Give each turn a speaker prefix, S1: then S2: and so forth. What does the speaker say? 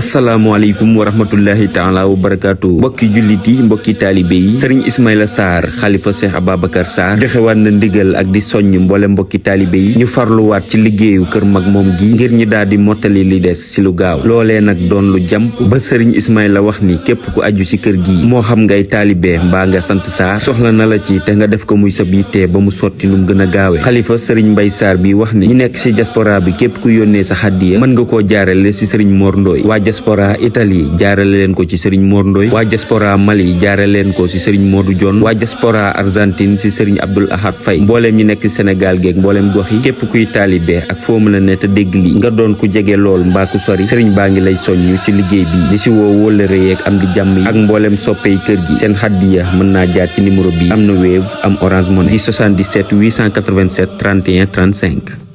S1: asalaamaaleykum wa rahmatullahi taala wa barakaatu mbokki jullit yi mbokki taalibe yi sëriñ Ismaïla Sarr xalifa Cheikh Ababacar Sarr joxewaat na ndigal ak di soññ mboole mbokki taalibe yi ñu farluwaat ci liggéeyu kër mag moom gi ngir ñi daal di mottali li des ci lu gaaw loolee nag doon lu jàmp ba sëriñ Ismaïla wax ni képp ku aju ci kër gi moo xam ngay taalibe mbaa nga sant Sarr soxla na la ci te nga def ko muy sab yitte ba mu sotti nu mu gën a gaawee xalifa sëriñ Mbay Sarr bi wax ni ñi nekk ci diaspora bi képp ku yónnee sa xaddiya mën nga koo jaarale ci sëriñ Mor Ndoy waa diaspora Italie jaarale leen ko ci Serigne Mor Ndoy waa diaspora Mali jaarale leen ko ci Serigne Modou Dione waa diaspora Argentine ci Serigne Abdoul Ahad Faye mbooleem ñi nekk Sénégal geeg mbooleem gox yi képp kuy taalibe ak foo mën a ne te dégg li nga doon ku jege lool mbaa ku sori Serigne baa ngi lay soññu ci liggéey bi di ci woo wóllëre yeeg am di jàmm yi ak mbooleem soppey kër gi seen xaddiya mën naa jaar ci numéro bi am na Wave am Orange Money di 77 887 31 35